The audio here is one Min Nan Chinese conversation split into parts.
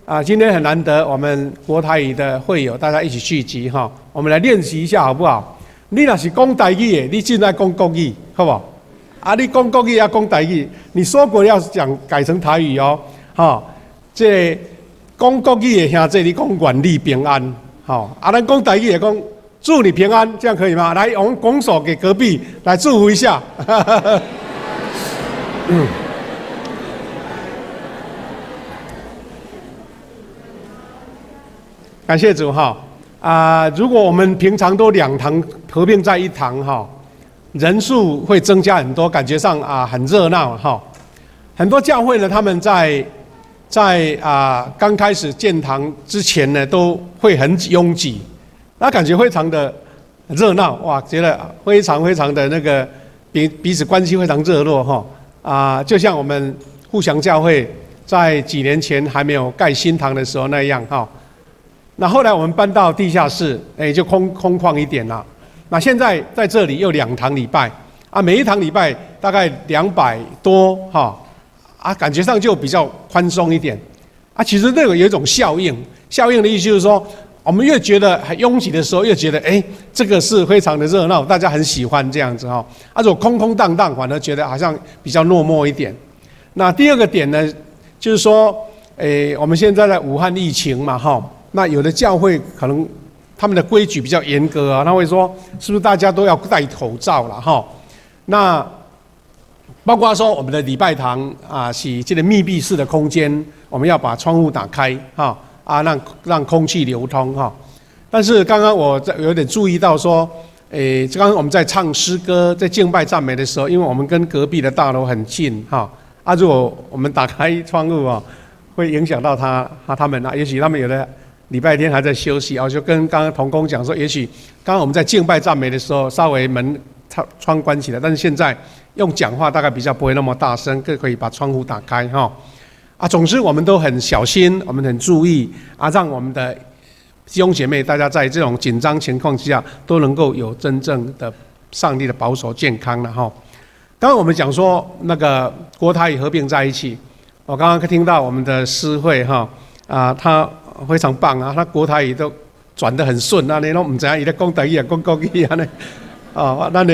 啊，今天很難得，我們國台語的會友大家一起聚集哈，我們來練習一下好不好？你若是講台語的，你盡愛講國語，好不好？啊，你講國語要講台語，你說國要講改成台語哦，哈，這講國語的兄弟，你講願你平安，吼，啊，咱講台語的講祝你平安，這樣可以嗎？來，我們拱手給隔壁來祝福一下。嗯。感謝主哈啊！如果我們平常都兩堂合併在一堂哈，人數會增加很多，感覺上啊很熱鬧哈。很多教會呢，他們在剛開始建堂之前呢，都會很擁擠，那感覺非常的熱鬧哇，覺得非常非常的那個彼此關係非常熱絡哈啊，就像我們富祥教會在幾年前還沒有蓋新堂的時候那樣哈。那後來我們搬到地下室，哎，就空曠一點啦。那現在在這裡又兩堂禮拜，啊，每一堂禮拜大概200多哈，啊，感覺上就比較寬鬆一點。啊，其實那個有一種效應，效應的意思就是說，我們越覺得很擁擠的時候，越覺得哎，這個是非常的熱鬧，大家很喜歡這樣子哈。啊，如果空空蕩蕩，反而覺得好像比較落寞一點。那第二個點呢，就是說，哎，我們現在在武漢疫情嘛，哈。那有的教會可能他們的規矩比較嚴格啊，他會說是不是大家都要戴口罩了哈？那包括說我們的禮拜堂啊，是這個密閉式的空間，我們要把窗戶打開哈啊，讓空氣流通哈。但是剛剛我在有點注意到說，誒，剛剛我們在唱詩歌、在敬拜讚美的時候，因為我們跟隔壁的大樓很近哈啊，如果我們打開窗戶啊，會影響到他們啊，也許他們有的禮拜天還在休息啊，就跟剛剛同工講說，也許剛剛我們在敬拜讚美的時候，稍微門窗關起來，但是現在用講話大概比較不會那麼大聲，更可以把窗戶打開哈。啊，總之我們都很小心，我們很注意啊，讓我們的弟兄姐妹大家在這種緊張情況之下，都能夠有真正的上帝的保守健康了哈。剛剛我們講說那個國台語合併在一起，我剛剛聽到我們的詩慧哈啊，他非常棒啊！他國台語都轉得很順啊，你攏毋知影伊咧講台語抑講國語按呢。哦，咱的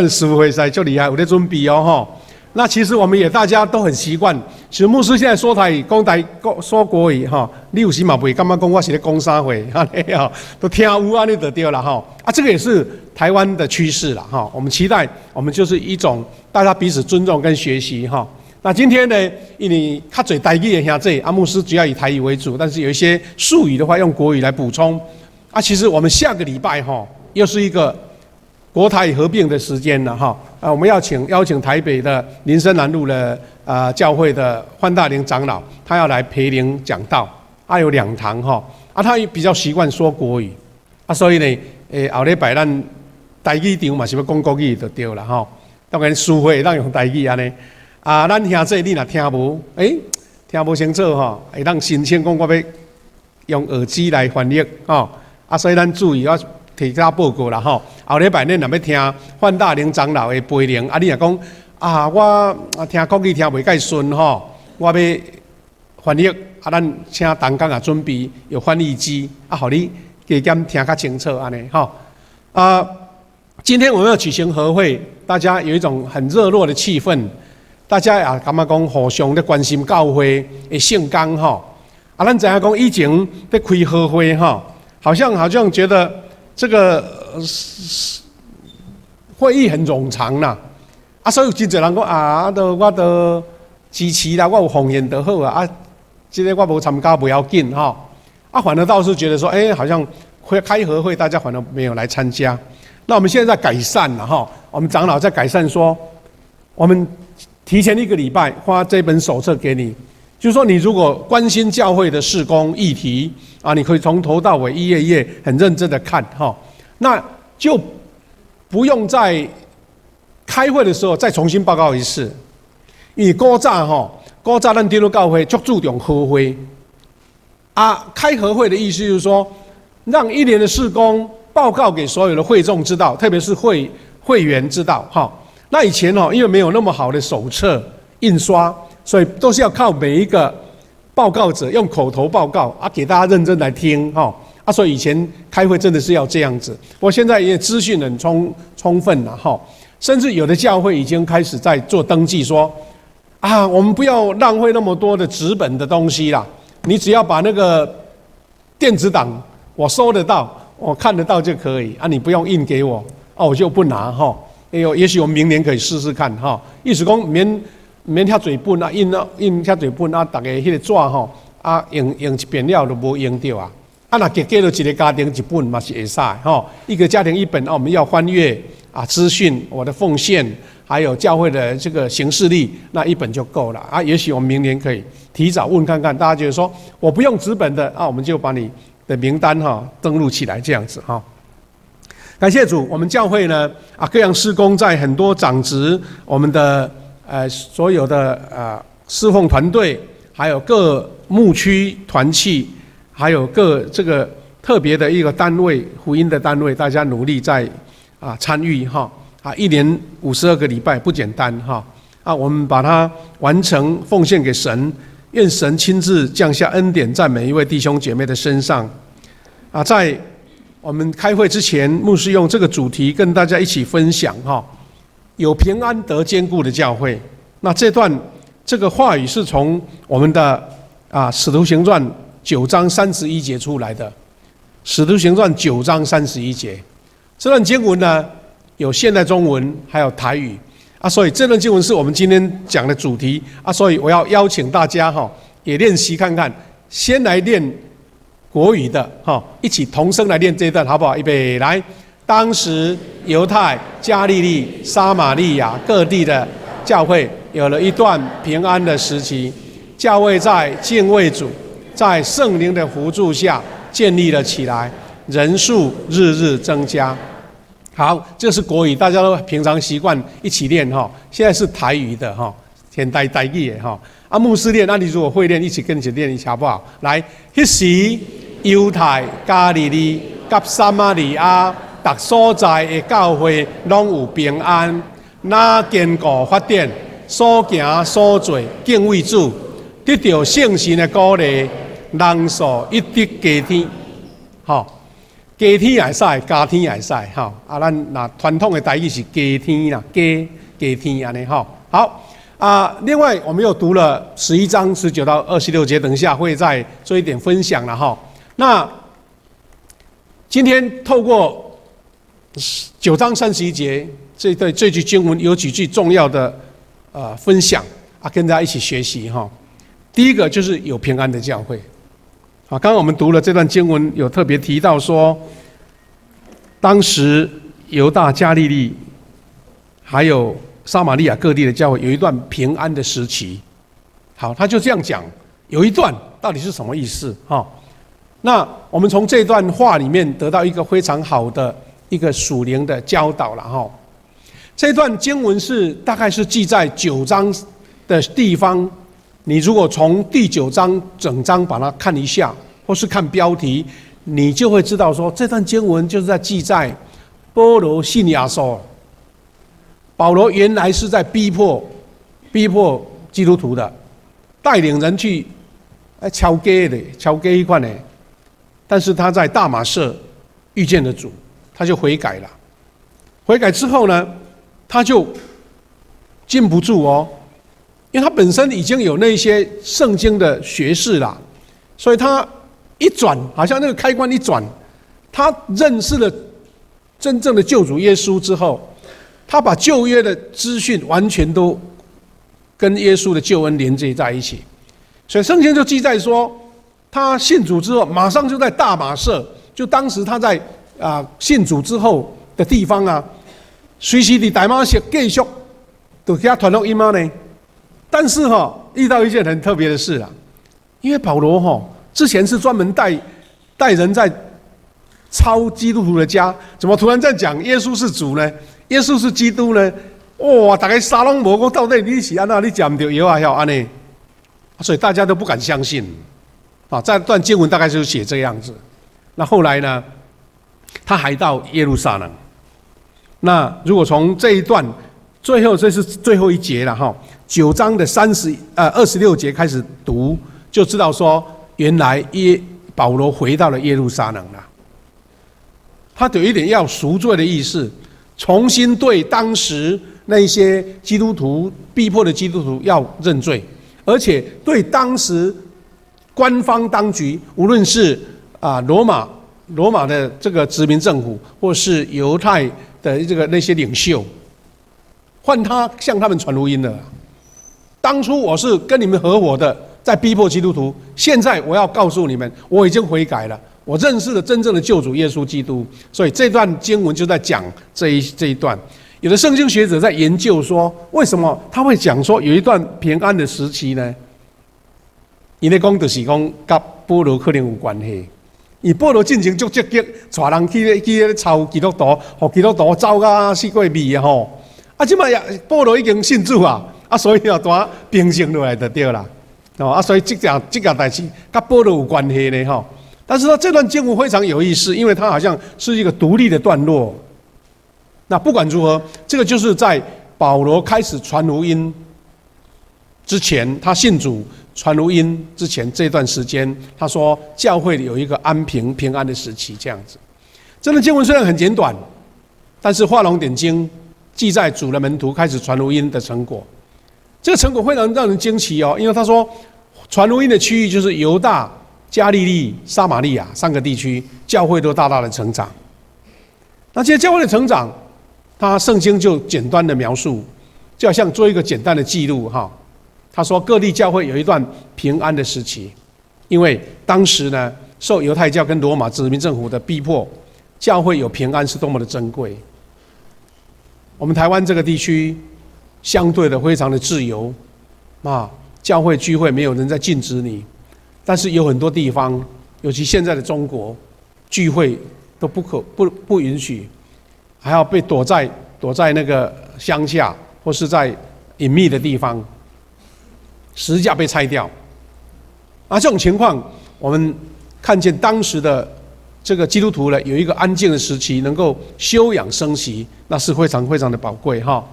師會使足厲害，有咧準備哦吼。那其實我們也大家都很習慣。其實牧師現在說台語、講台講說國語吼，你有時嘛袂感覺講我是咧講啥貨，按呢吼，都聽有按呢就對了吼。啊，這個也是台灣的趨勢啦吼。我們期待，我們就是一種大家彼此尊重跟學習哈。那今天呢，因為較濟台語的兄弟，啊，牧師主要以台語為主，但是有一些術語的話用國語來補充。啊，其實我們下個禮拜哈，又是一個國台合併的時間了哈。啊，我們要邀請台北的林森南路的教會的范大林長老，他要來培靈講道，啊有兩堂哈。啊，他比較習慣說國語，啊，所以呢，後禮拜咱台語場嘛是欲講國語就對了哈。當然書會當用台語按呢。啊，咱兄弟你若聽無，欸，聽無清楚吼，會當申請講我欲用耳機來翻譯吼。啊，所以咱注意我提早報告啦吼。後禮拜恁若欲聽范大林長老的培靈，啊，你若講啊，我聽國語聽袂蓋順吼，我欲翻譯，啊，咱請同工也準備有翻譯機，啊，予你加減聽較清楚按呢吼。啊，今天我們要舉行合會，大家有一種很熱絡的氣氛。大家也感覺講互相咧關心教會的聖工吼，啊，咱知影講以前咧開合會吼，好像覺得這個會議很冗長啦，啊，所以真濟人講啊，都我都支持啦，我有奉獻就好啊，啊，這個我無參加不要緊吼，啊，反而倒是覺得說，欸，好像會開合會，大家反而沒有來參加。那我們現在在改善了哈，我們長老在改善說，我們提前一個禮拜發這本手冊給你，就是說你如果關心教會的事工議題啊，你可以從頭到尾一頁一頁很認真的看哈，那就不用在開會的時候再重新報告一次。因為古早吼，古早咱長老教會足注重合會啊，開合會的意思就是說，讓一年的事工報告給所有的會眾知道，特別是會員知道哈。那以前哦，因為沒有那麼好的手冊印刷，所以都是要靠每一個報告者用口頭報告啊，給大家認真來聽哈。啊，所以以前開會真的是要這樣子。我現在也資訊很充分了哈，甚至有的教會已經開始在做登記，說啊，我們不要浪費那麼多的紙本的東西啦，你只要把那個電子檔我收得到，我看得到就可以啊，你不用印給我，哦，我就不拿哈。哎呦，也許我們明年可以試試看哈。意思講免遐濟本啊，印啊印遐濟本啊，逐家彼個紙吼啊，用用一遍了就無用著啊。啊，若加加著一個家庭一本嘛是會使吼，一個家庭一本啊，我們要翻閱啊，資訊、我的奉獻，還有教會的這個行事曆，那一本就夠了啊。也許我們明年可以提早問看看，大家覺得說我不用紙本的啊，我們就把你的名單哈登錄起來，這樣子哈。感謝主，我們教會呢啊，各樣事工在很多長執，我們的所有的侍奉團隊，還有各牧區團契，還有各這個特別的一個單位，福音的單位，大家努力在啊參與哈啊，一年52個禮拜不簡單哈啊，我們把它完成，奉獻給神，願神親自降下恩典在每一位弟兄姐妹的身上啊，在我們開會之前，牧師用這個主題跟大家一起分享哈，有平安得堅固的教會。那這段這個話語是從我們的啊《使徒行傳》九章三十一節出來的，《使徒行傳》九章三十一節，這段經文呢有現代中文，還有台語啊，所以這段經文是我們今天講的主題啊，所以我要邀請大家哈，也練習看看，先來練國語的哈，一起同聲來念這一段，好不好？預備來，當時猶太、加利利、撒瑪利亞各地的教會有了一段平安的時期，教會在敬畏主，在聖靈的扶助下建立了起來，人數日日增加。好，這是國語，大家都平常習慣一起念哈。現在是台語的哈，現代台語的哈。啊，牧師念，那你如果會念，一起跟着念一下好不好？來，彼時猶太、加利利佮撒瑪利亞逐所在的教會攏有平安，若堅固發展，所行所做敬畏主，得著聖神的鼓勵，人數一直加添，吼，加添也會使，加添也會使，吼。啊，咱若傳統的台語是加添啦，加加添按呢，吼。好啊，另外我們又讀了11章19到26節，等一下會再做一點分享了哈。那今天透過九章三十一節這對這句經文有幾句重要的分享啊，跟大家一起學習哈。第一個就是有平安的教會。啊，剛剛我們讀了這段經文，有特別提到說，當時猶大、加利利還有撒瑪利亞各地的教會有一段平安的時期。好，他就這樣講，有一段到底是什麼意思？哈，那我們從這段話裡面得到一個非常好的一個屬靈的教導了哈。這段經文是大概是記在九章的地方。你如果從第九章整章把它看一下，或是看標題，你就會知道說這段經文就是在記載保羅信耶穌。保羅原來是在逼迫基督徒的，帶領人去哎敲街的敲街一塊呢，但是他在大馬色遇見了主，他就悔改了。悔改之後呢，他就禁不住哦，因為他本身已經有那些聖經的學識了，所以他一轉，好像那個開關一轉，他認識了真正的救主耶穌之後，他把舊約的資訊完全都跟耶穌的救恩連接在一起，所以聖經就記載說，他信主之後，馬上就在大馬色，就當時他在啊信主之後的地方啊，隨時佇大馬色繼續就遐傳福音呢。但是哈，遇到一件很特別的事啊，因為保羅哈之前是專門帶人在抄基督徒的家，怎麼突然在講耶穌是主呢？耶穌是基督呢？哇！逐家啥攏無講，到底你是按怎？你食毋著藥啊？曉按呢？所以大家都不敢相信。啊，這段經文大概就是寫這樣子。那後來呢？他還到耶路撒冷。那如果從這一段最後這是最後一節了哈，九章的三十呃26節開始讀，就知道說原來耶保羅回到了耶路撒冷了。他有一點要贖罪的意思，重新對當時那些基督徒逼迫的基督徒要認罪，而且對當時官方當局，無論是羅馬的這個殖民政府，或是猶太的這個那些領袖，換他向他們傳福音了。當初我是跟你們合夥的，在逼迫基督徒，現在我要告訴你們，我已經悔改了，我認識了真正的救主耶穌基督。所以這段經文就在講這一段。有的聖經學者在研究說，為什麼他會講說有一段平安的時期呢？𪜶咧講就是講佮保羅可能有關係。伊保羅進前足積極，帶人去抄基督徒，予基督徒走甲四界覓的吼。啊，這擺也保羅已經信主啊，啊，所以又拄平靜落來就對啦。哦，啊，所以這個代誌佮保羅有關係呢吼。但是呢，這段經文非常有意思，因為它好像是一個獨立的段落。那不管如何，這個就是在保羅開始傳福音之前，他信主傳福音之前這段時間，他說教會有一個安平平安的時期，這樣子。這段經文雖然很簡短，但是畫龍點睛，記載主的門徒開始傳福音的成果。這個成果非常讓人驚奇哦，因為他說傳福音的區域就是猶大、加利利、撒瑪利亞三個地區，教會都大大的成長。那這些教會的成長，他聖經就簡單的描述，就好像做一個簡單的記錄哈。他說各地教會有一段平安的時期，因為當時呢受猶太教跟羅馬殖民政府的逼迫，教會有平安是多麼的珍貴。我們台灣這個地區相對的非常的自由，啊，教會聚會沒有人在禁止你，但是有很多地方，尤其現在的中國，聚會都不可不不允許，還要被躲在那個鄉下或是在隱秘的地方，十字架被拆掉。啊，這種情況，我們看見當時的這個基督徒呢，有一個安靜的時期，能夠休養生息，那是非常非常的寶貴哈。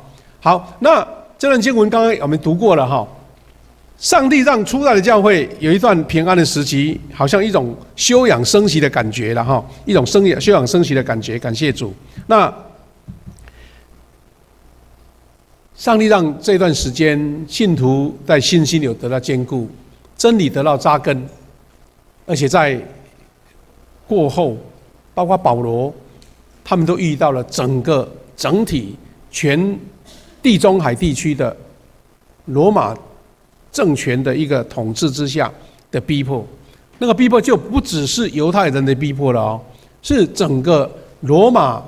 好，那這段經文剛剛我們讀過了哈。上帝讓初代的教會有一段平安的時期，好像一種休養生息的感覺了哈，一種休養生息的感覺。感謝主。那上帝讓這段時間信徒在信心有得到堅固，真理得到扎根，而且在過後，包括保羅，他們都遇到了整個整體全地中海地區的羅馬政權的一個統治之下的逼迫，那個逼迫就不只是猶太人的逼迫了哦，是整個羅馬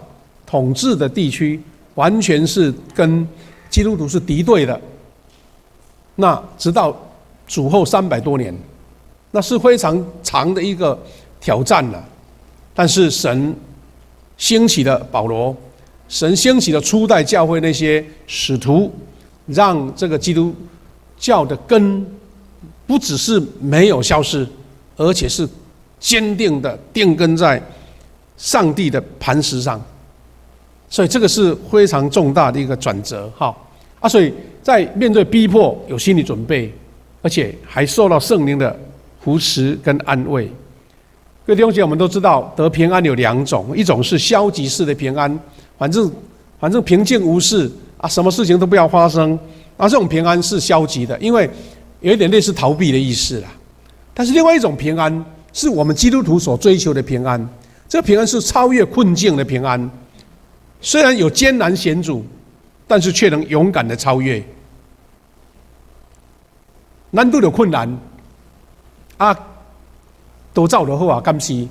統治的地區完全是跟基督徒是敵對的。那直到主後300多年，那是非常長的一個挑戰了。但是神興起了保羅，神興起了初代教會那些使徒，讓這個基督教的根不只是沒有消失，而且是堅定的定根在上帝的磐石上，所以這個是非常重大的一個轉折，哈啊！所以在面對逼迫有心理準備，而且還受到聖靈的扶持跟安慰。各位弟兄姐妹，我們都知道得平安有兩種，一種是消極式的平安，反正平靜無事啊，什麼事情都不要發生。啊，這種平安是消極的，因為有一點類似逃避的意思啦。但是另外一種平安，是我們基督徒所追求的平安，這個平安是超越困境的平安。雖然有艱難險阻，但是卻能勇敢的超越。咱拄著困難，啊，逃走就好啊，敢是？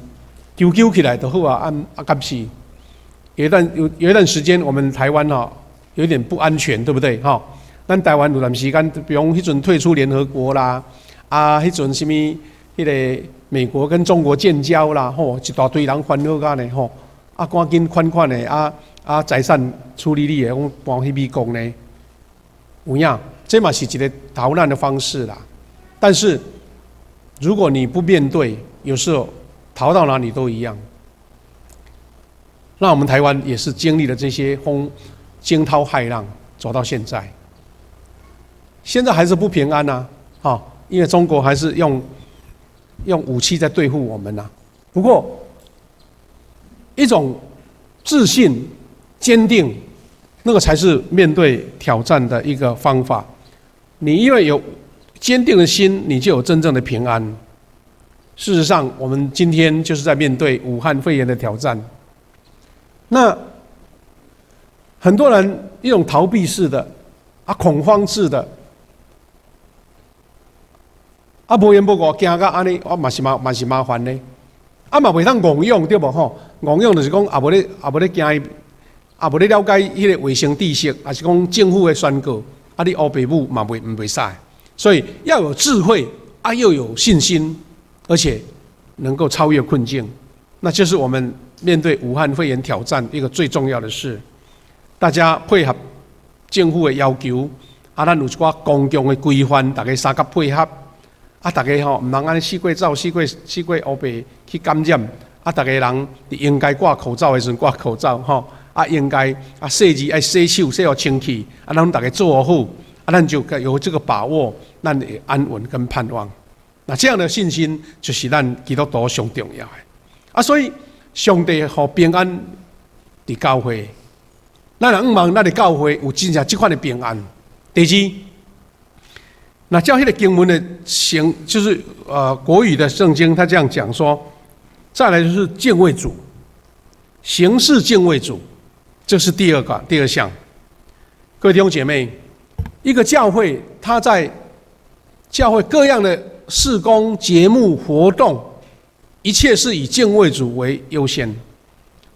求救起來就好啊，啊，敢是？有一段時間，我們台灣哈有點不安全，對不對？哈，咱台灣有段時間，比如彼陣退出聯合國啦，啊，彼陣啥物，彼個美國跟中國建交啦，吼，一大堆人煩惱甲呢，吼，啊，趕緊款款的，啊啊，財產處理你的，講搬去美國呢，有影，這嘛是一個逃難的方式啦。但是，如果你不面對，有時候逃到哪裡都一樣。那我們台灣也是經歷了這些風驚濤駭浪，走到現在，現在還是不平安吶，哈。因為中國還是用武器在對付我們吶。不過，一種自信、堅定，那個才是面對挑戰的一個方法。你因為有堅定的心，你就有真正的平安。事實上，我們今天就是在面對武漢肺炎的挑戰。那很多人一種逃避式的、恐慌式的，無緣無故驚甲按呢，我嘛是麻煩呢。嘛袂當戇用對無吼？戇用就是講，也無咧驚伊，也無咧了解彼個衛生知識，抑是講政府的宣告，你烏白舞嘛袂使。所以要有智慧，又有信心，而且能夠超越困境，那就是我們面對武漢肺炎挑戰一個最重要的事。大家配合政府的要求，咱有一寡公共的規範，大家相佮配合。逐家吼，毋通按呢四界走，四界烏白去感染。逐家人佇應該掛口罩的時陣掛口罩，吼。應該洗字愛洗手，洗予清氣。咱逐家做好，咱就有這個把握，咱會安穩跟盼望。那這樣的信心就是咱基督徒上重要的。所以上帝予平安佇教會，咱若向望咱的教會有真正這款的平安。第二，那照彼個經文的形，就是國語的聖經，他這樣講說，再來就是敬畏主，行事敬畏主，這是第二個第二項。各位弟兄姐妹，一個教會，他在教會各樣的事工、節目、活動，一切是以敬畏主為優先，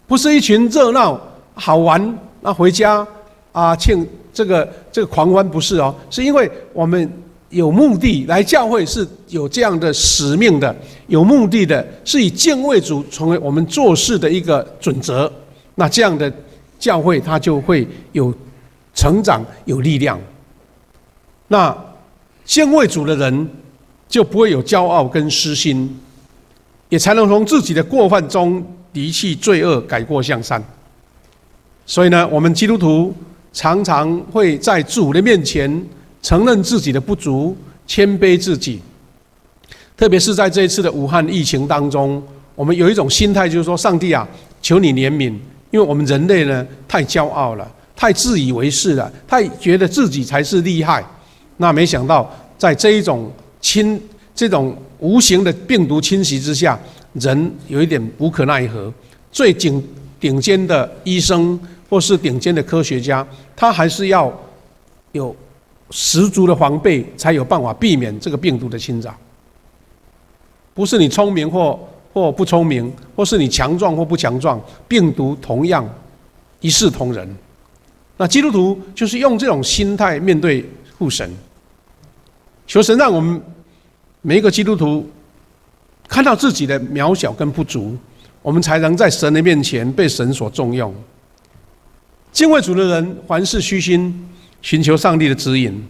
不是一群熱鬧好玩，那回家慶這個狂歡不是哦，是因為我們有目的來教會，是有這樣的使命的，有目的的，是以敬畏主成為我們做事的一個準則。那這樣的教會，它就會有成長、有力量。那敬畏主的人，就不會有驕傲跟私心，也才能從自己的過犯中離棄罪惡，改過向善。所以呢，我們基督徒常常會在主的面前承認自己的不足，謙卑自己。特別是在這一次的武漢疫情當中，我們有一種心態，就是說：上帝啊，求你憐憫，因為我們人類呢太驕傲了，太自以為是了，太覺得自己才是厲害。那沒想到，在這種無形的病毒侵襲之下，人有一點無可奈何。最頂尖的醫生或是頂尖的科學家，他還是要有十足的防備，才有辦法避免這個病毒的侵擾。不是你聰明或不聰明，或是你強壯或不強壯，病毒同樣一視同仁。那基督徒就是用這種心態面對父神，求神讓我們每一個基督徒看到自己的渺小跟不足，我們才能在神的面前被神所重用。敬畏主的人，凡事虛心，尋求上帝的指引，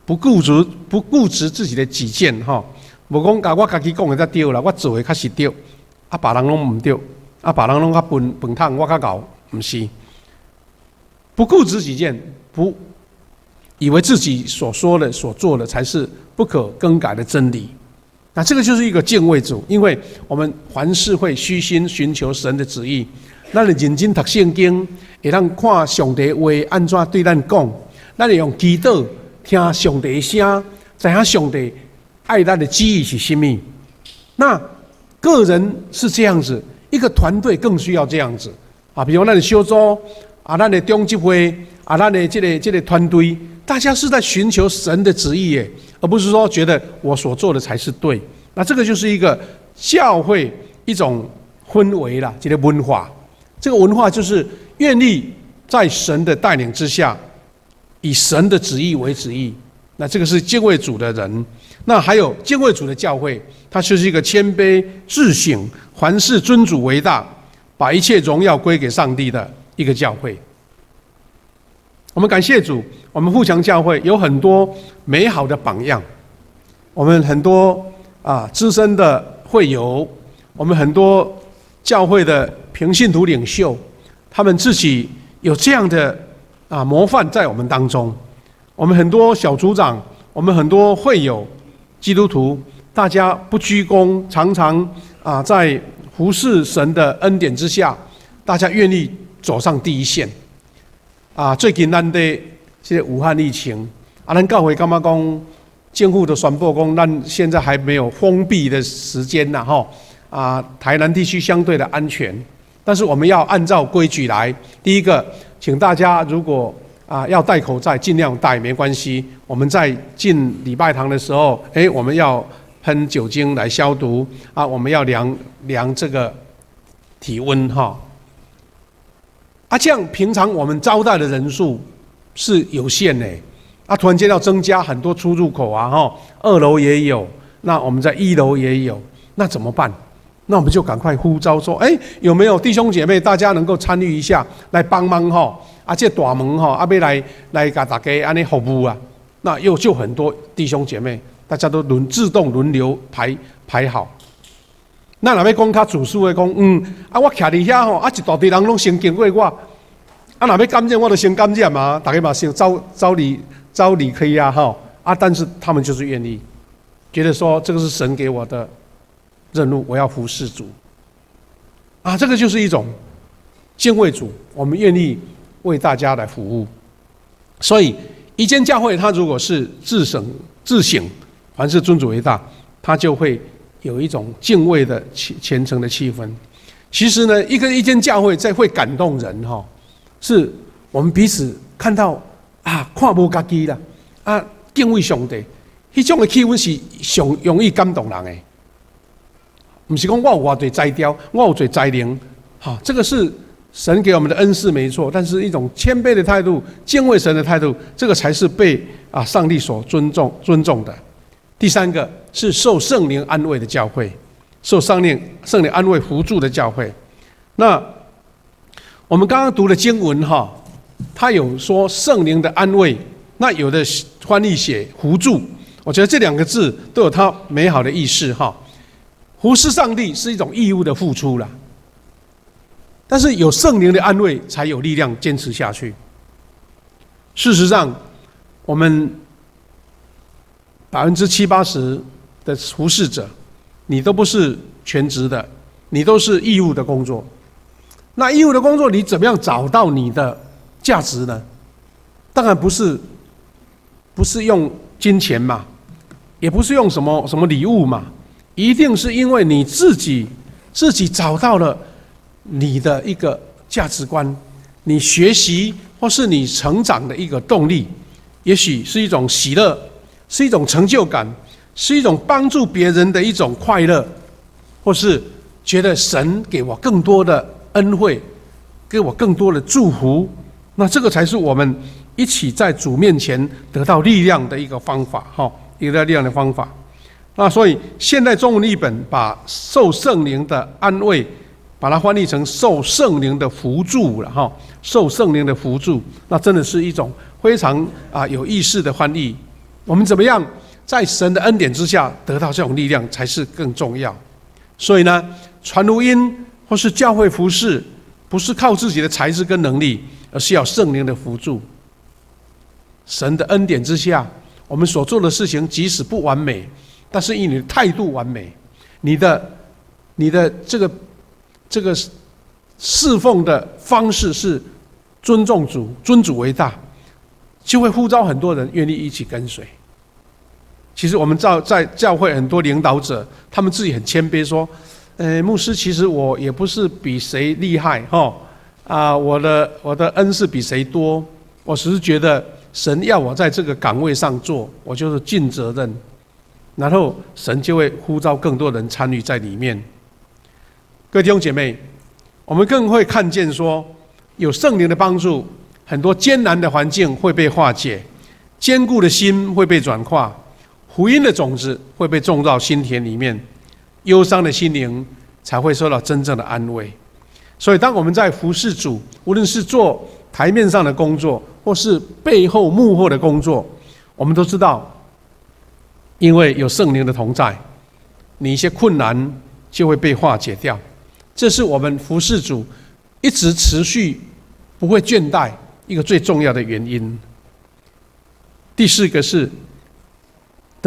不固執自己的己見，哈。無講共我家己講的才對啦，我做的較是對，別人攏毋對，別人攏較笨笨桶，我較𠢕，毋是。不固執己見，不以為自己所說的、所做的才是不可更改的真理。那這個就是一個敬畏主，因為我們凡事會虛心尋求神的旨意，咱認真讀聖經，會當看上帝話按怎對咱講。咱會用祈禱聽上帝的聲，知影上帝愛咱的旨意是啥物。那個人是這樣子，一個團隊更需要這樣子啊。比如咱的小組啊，咱的長執會啊，咱的這個團隊，大家是在尋求神的旨意耶，而不是說覺得我所做的才是對。那這個就是一個教會一種氛圍啦，這個文化。這個文化就是願意在神的帶領之下，以神的旨意為旨意。那這個是敬畏主的人。那還有敬畏主的教會，它就是一個謙卑自省、凡事尊主為大，把一切榮耀歸給上帝的一個教會。我們感謝主，我們富強教會有很多美好的榜樣。我們很多資深的會友，我們很多教會的平信徒領袖，他們自己有這樣的模範在我們當中。我們很多小組長，我們很多會友，基督徒，大家不居功，常常啊在服侍神的恩典之下，大家願意走上第一線。啊，最近咱的這個武漢疫情，啊，咱教會感覺講，政府都宣布講，咱現在還沒有封閉的時間呐，吼。啊，台南地區相對的安全，但是我們要按照規矩來。第一個，請大家如果啊要戴口罩，盡量戴，沒關係。我們在進禮拜堂的時候，哎，我們要噴酒精來消毒啊，我們要量量這個體溫哈。啊，這樣平常我們招待的人數是有限的，啊，突然間要增加很多出入口啊，哈，二樓也有，那我們在一樓也有，那怎麼辦？那我們就趕快呼召說，哎，有沒有弟兄姐妹，大家能夠參與一下，來幫忙哈？啊，這大門哈，啊，欲來來共大家按呢服務啊，那又就很多弟兄姐妹，大家都自動輪流排排好。那若欲講較自私的講，啊，我徛佇遐吼，啊，一大堆人攏先經過我，啊，若欲感染，我就先感染嘛，大家嘛先走走離走離開啊，吼，啊，但是他們就是願意，覺得說這個是神給我的任務，我要服侍主。啊，這個就是一種敬畏主，我們願意為大家來服務。所以，一間教會，它如果是自省自省，凡事尊主為大，它就會有一種敬畏的虔誠的氣氛。其實呢，一間教會在會感動人哈，是我們彼此看到啊，看無家己啦，啊，敬畏上帝，彼種的氣氛是上容易感動人的。毋是講我有偌濟才調，我有濟才能，哈，這個是神給我們的恩賜沒錯，但是一種謙卑的態度、敬畏神的態度，這個才是被啊上帝所尊重的。第三個是受聖靈安慰的教會，受聖靈安慰扶助的教會。那我們剛剛讀的經文哈，他有說聖靈的安慰，那有的翻譯寫扶助，我覺得這兩個字都有它美好的意思哈。服侍上帝是一種義務的付出啦，但是有聖靈的安慰，才有力量堅持下去。事實上，我們70%-80%的服侍者，你都不是全職的，你都是義務的工作。那義務的工作，你怎麼樣找到你的價值呢？當然不是用金錢嘛，也不是用什麼什麼禮物嘛。一定是因為你自己找到了你的一個價值觀，你學習或是你成長的一個動力，也許是一種喜樂，是一種成就感，是一種幫助別人的一種快樂，或是覺得神給我更多的恩惠，給我更多的祝福，那這個才是我們一起在主面前得到力量的一個方法，哈，一個力量的方法。那所以現代中文譯本把受聖靈的安慰，把它翻譯成受聖靈的扶助了哈，受聖靈的扶助，那真的是一種非常啊有意思的翻譯。我們怎麼樣在神的恩典之下得到這種力量，才是更重要。所以呢，傳福音或是教會服侍，不是靠自己的才智跟能力，而是要聖靈的扶助。神的恩典之下，我們所做的事情即使不完美，但是因你的態度完美，你的這個侍奉的方式是尊重主、尊主為大，就會呼召很多人願意一起跟隨。其實我們在教會很多領導者，他們自己很謙卑說：“牧師，其實我也不是比誰厲害，哈，啊，我的恩賜比誰多，我只是覺得神要我在這個崗位上做，我就是盡責任，然後神就會呼召更多人參與在裡面。”各位弟兄姐妹，我們更會看見說，有聖靈的幫助，很多艱難的環境會被化解，堅固的心會被轉化，福音的種子會被種到心田裡面，憂傷的心靈才會受到真正的安慰。所以，當我們在服侍主，無論是做台面上的工作，或是背後幕後的工作，我們都知道，因為有聖靈的同在，你一些困難就會被化解掉。這是我們服侍主一直持續不會倦怠一個最重要的原因。第四個是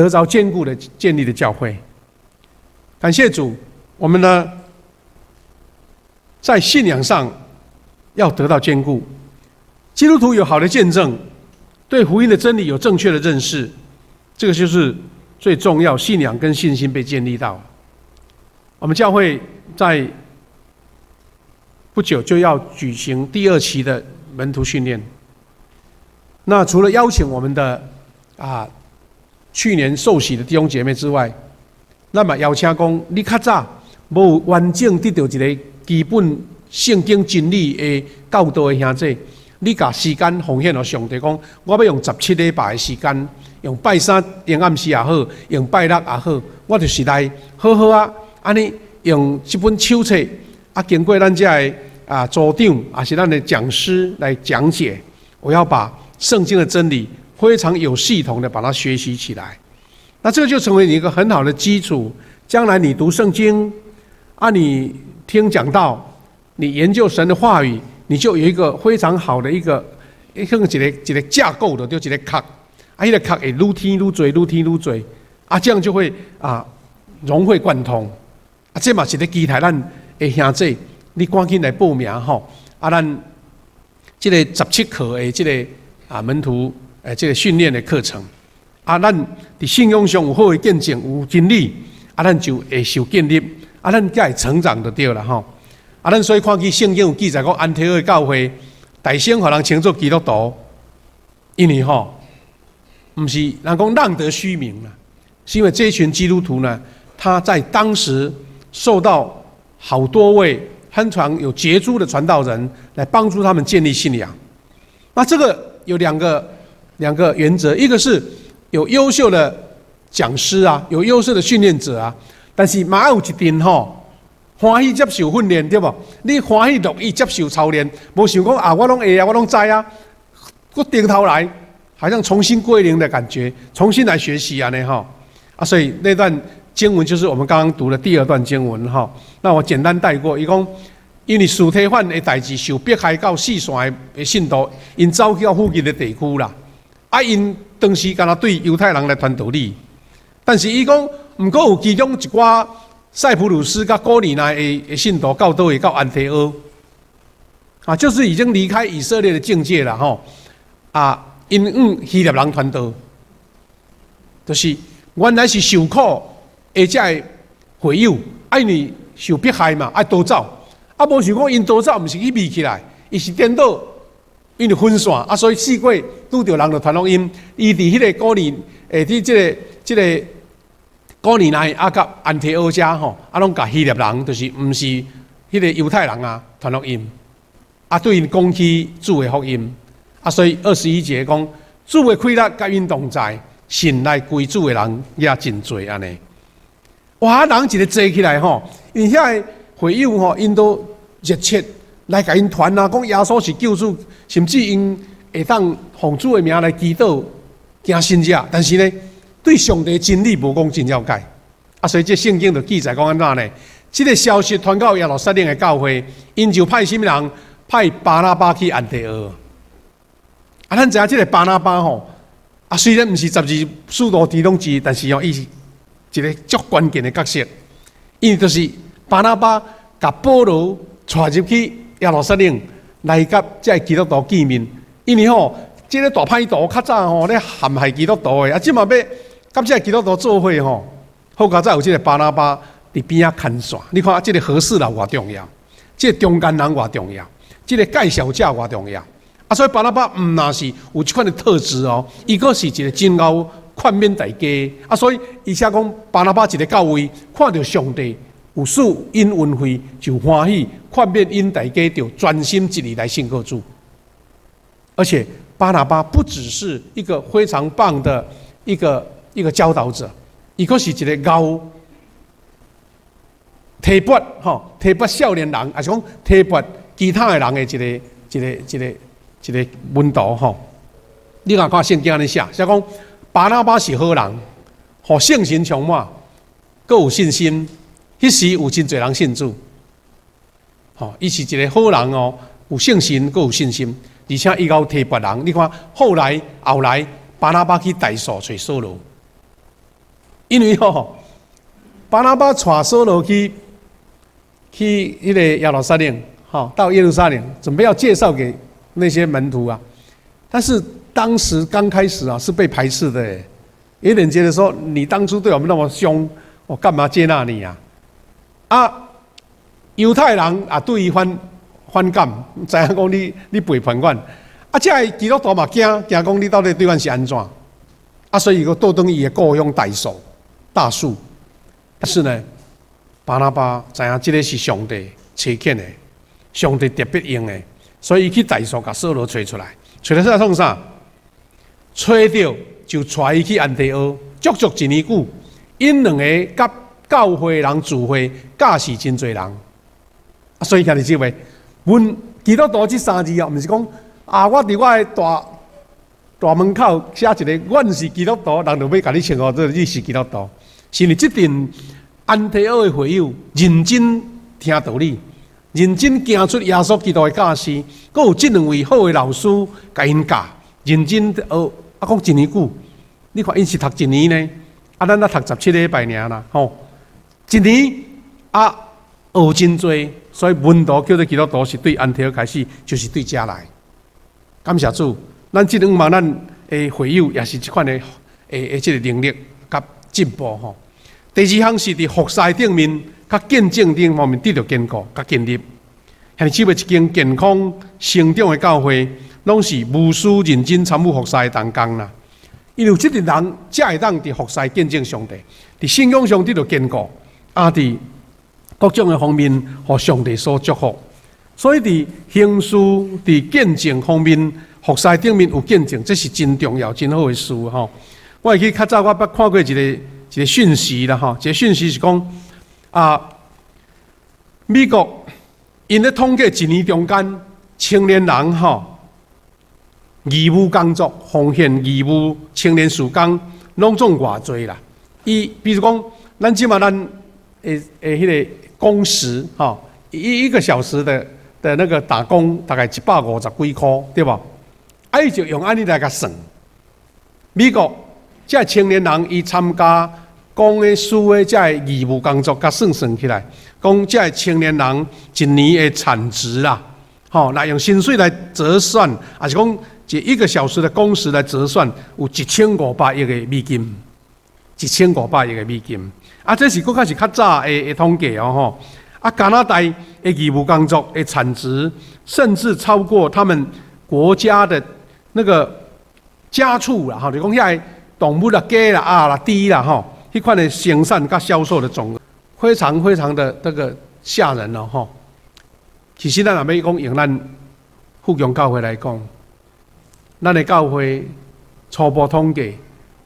得著堅固的建立的教會。感謝主，我們呢在信仰上要得到堅固。基督徒有好的見證，對福音的真理有正確的認識，這個就是最重要。信仰跟信心被建立到。我們教會在不久就要舉行第二期的門徒訓練。那除了邀請我們的去年受洗的弟兄姐妹之外，咱嘛邀請講，你較早無完整得著一个基本聖經真理的教導的兄弟，你共時間奉獻予上帝，講我欲用17禮拜的時間，用拜三下暗時也好，用拜六也好，我就是來好好啊，按呢用這本手冊啊，經過咱遮的組長，也是咱的講師來講解，我要把聖經的真理非常有系統的把它學習起來，那這個就成為你一個很好的基礎。將來你讀聖經，你聽講道，你研究神的話語，你就有一個非常好的一個架構的，就一個殼，彼个殼會愈添愈濟，愈添愈濟，這樣就會融會貫通。這嘛是咧期待咱的兄弟，你趕緊來報名吼，咱這个17課的這个門徒這个訓練的課程，咱佇信仰上有好的見證，有真理，咱就會受建立，咱才會成長就對啦吼。咱所以看見聖經有記載講，安提阿的教會大聲予人稱做基督徒，因為吼，毋是人講浪得虛名啦，是因為這群基督徒呢，他在當時受到好多位很常有傑出的傳道人來幫助他們建立信仰。那這個有兩個原則，一個是有優秀的講師啊，有優秀的訓練者啊，但是嘛有一定吼，歡喜接受訓練對無？你歡喜樂意接受操練，無想講啊，我攏會啊，我攏知啊，閣重頭來，好像重新歸零的感覺，重新來學習按呢吼。所以那段經文就是我們剛剛讀的第二段經文吼。那我簡單帶過，伊講，因為司提反的代誌受迫害到四散的信徒，𪜶走去到附近的地區啦。𪜶當時敢若對猶太人來傳道理，但是伊講，毋過有其中一寡塞浦路斯佮古利奈的信徒到佗位到安提阿，就是已經離開以色列的境界了吼。𪜶向希臘人傳道，就是原來是受苦的這个會友，因為受迫害嘛，愛逃走，無想講𪜶逃走，毋是去避起來，伊是顛倒，因為分散，所以四界拄著人就傳福音。伊佇彼个古利，佇這個古利奈佮安提阿遮吼，攏共希臘人，就是毋是彼个猶太人啊，傳福音，對𪜶講起主的福音，所以21節講主的氣力佮𪜶同在，信來歸主的人也真濟按呢。哇！人一个濟起來吼，𪜶遐个會友吼，𪜶都熱切來共𪜶傳啊，講耶穌是救主，甚至𪜶會當奉主的名來祈禱，行神蹟，但是呢，對上帝真理無講真了解。所以這聖經就記載講按怎呢？這个消息傳到耶路撒冷的教會，𪜶就派啥物人？派巴拿巴去安提阿。咱知影這个巴拿巴吼，雖然毋是十二使徒其中之一，但是哦，伊是一个足關鍵的角色。因為就是巴拿巴共保羅帶入去耶路撒冷來佮這个基督徒見面。因為吼，這个大歹徒較早吼咧陷害基督徒的，這馬欲佮這个基督徒做伙吼，好佳哉有這个巴拿巴佇邊仔牽線。你看這个和事佬偌重要，這个中間人偌重要，這个介紹者偌重要。所以巴拿巴毋若是有這款的特質哦，伊閣是一个真𠢕勸勉大家。所以伊寫講巴拿巴一个到位，看著上帝有賜𪜶恩惠，就歡喜勸勉𪜶大家，就專心一意來信靠主。而且巴拿巴不只是一個非常棒的一個教導者，伊閣是一个𠢕提拔吼，提拔少年人，抑是講提拔其他的人的一個門徒吼。你若看聖經按呢寫，寫講巴拿巴是好人，予聖神充滿，閣有信心。彼時有真濟人信主，吼，伊是一个好人哦，有聖神，閣有信心，而且伊𠢕提拔人。你看後來後來巴拿巴去大數揣掃羅，因為吼，巴拿巴帶掃羅去彼個耶路撒冷，吼，到耶路撒冷，準備要介紹給那些門徒啊。但是當時剛開始啊，是被排斥的，有點覺得說，你當初對我們那麼兇，我幹嘛接納你啊？啊，猶太人啊，對伊反感，知影講你背叛阮。啊，這个基督徒嘛驚驚講你到底對阮是按怎？啊，所以伊閣倒轉伊的故鄉大數，大數。但是呢，巴拿巴知影這个是上帝差遣的，上帝特別用的，所以伊去大數共掃羅揣出來，揣來煞創啥？揣著就帶伊去安提阿，足足一年久，𪜶兩个佮教會人聚會，教死真濟人。啊，所以兄弟姊妹，阮基督徒這三字哦，毋是講啊，我佇我的大門口寫一个，阮是基督徒，人就欲共你稱呼做你是基督徒。是因為這陣安提阿的會友認真聽道理，認真行出耶穌基督的教示，閣有這兩位好的老師共𪜶教，認真學。啊，講一年久，你看𪜶是讀一年呢，啊，咱才讀17禮拜爾啦，吼，一年啊學真濟，所以門徒叫做基督徒是對安提阿開始，就是對遮來。感謝主，咱這兩望咱的會友也是這款的這个能力佮進步吼。第二項是佇服侍頂面、佮見證頂方面得著堅固、佮建立。兄弟姊妹，一間健康成長的教會，攏是牧師認真參與服侍的同工啦。因為有這陣人，才會當佇服侍見證上帝，佇信仰上得著堅固，啊，佇各種的方面，予上帝所祝福。所以佇行事、佇見證方面，服侍頂面有見證，這是真重要、真好的事吼。我會記較早我捌看過一個訊息啦吼，一個訊息是講啊，美國𪜶咧統計一年中間青年人吼義務工作、奉獻義務青年事工，攏總偌濟啦。伊比如講，咱這馬咱的彼个工時吼，一個小時的那個打工大概150幾箍，對無？啊，伊就用按呢來共算。美國這青年人伊參加公的、私的這个義務工作，共算算起來，講這个青年人一年的產值啦，吼，來用薪水來折算，抑是講一個小時的工時來折算，有1500億的美金，一千五百億的美金。啊，這是閣較是較早的統計哦，吼。啊，加拿大的義務工作的產值，甚至超過他們國家的那個家畜啦，吼，就講遐个動物啦、雞啦、鴨啦、豬啦，吼，彼款的生產佮銷售的總額，非常非常的這個嚇人哦，吼。其實咱若欲講用咱富強教會來講，咱的教會初步統計，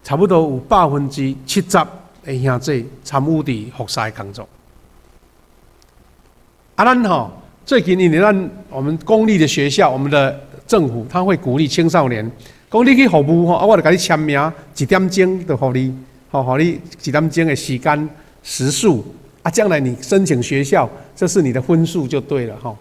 差不多有70%的兄弟參與佇服侍工作。啊，咱吼最近因為咱我們公立的學校，我們的政府他會鼓勵青少年，講你去服務吼，啊，我就共你簽名，一點鐘就予你，吼，予你一點鐘的時間時數，啊，將來你申請學校，這是你的分數就對了吼。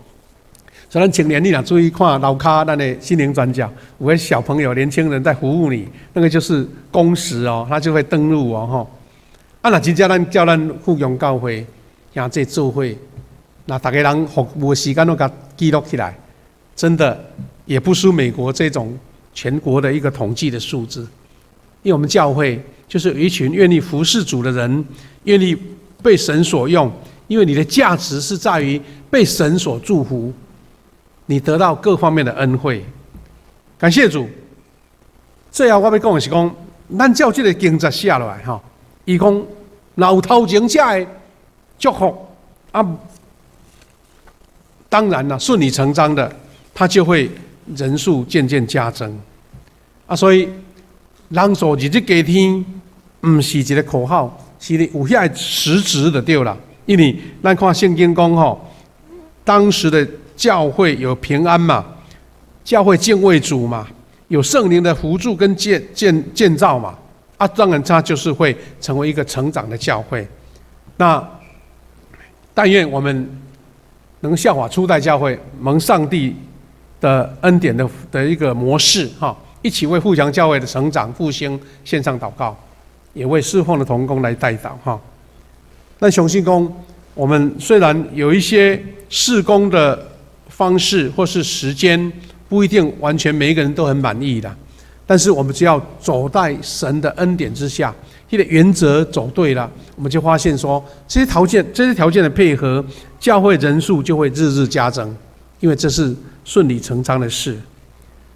所以咱青年，你若注意看樓跤，咱的心靈轉角，有個小朋友、年輕人在服務你，那個就是工時哦，他就會登錄哦，吼。啊，若真正咱叫咱富強教會兄弟做伙，那逐家人服務的時間攏共記錄起來，真的也不輸美國這種全國的一個統計的數字。因為我們教會就是有一群願意服侍主的人，願意被神所用。因為你的價值是在於被神所祝福，你得到各方面的恩惠。感謝主。最後我欲講的是講，咱照這個經節寫落來吼，伊講若有頭前者的祝福啊，當然啦，順理成章的，他就會人數漸漸加增啊。所以人數日日加添，毋是一個口號，是有遐個實質的對啦。因為咱看聖經講吼，當時的教會有平安嘛，教會敬畏主嘛，有聖靈的輔助跟建造嘛，啊，當然它就是會成為一個成長的教會。那但願我們能效法初代教會，蒙上帝的恩典的一個模式，哈，一起為富強教會的成長復興獻上禱告。也為侍奉的同工來代禱哈。咱相信講，我們雖然有一些事工的方式或是時間不一定完全每一個人都很滿意的，但是我們只要走在神的恩典之下，這個原則走對了，我們就發現說這些條件的配合，教會人數就會日日加增，因為這是順理成章的事。